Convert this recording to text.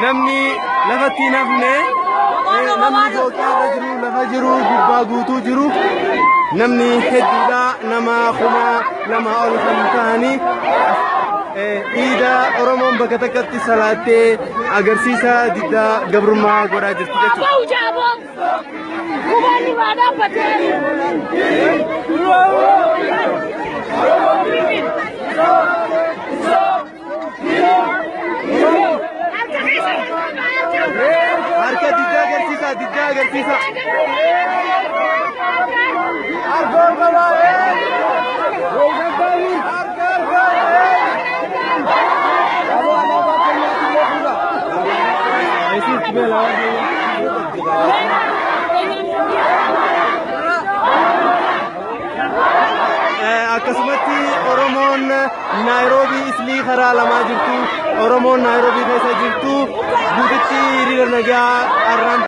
Namni lafatti nafne namni fooqaa jiru lafa jiru gubbaa guutuu jiru namni hedduudha nama 2000 ol kan ta'anii iida Oromoon bakka takkatti salaattee agarsiisa diddaa gabrummaa godhaa jirti jechuudha. Harka diddaa agarsiisa, diddaa agarsiisa. Akkasumatti Oromoon Naayiroobii islii karaa lamaa jirtu, Oromoon Naayiroobii keessa jirtu guututti hiriira nagaa arraan.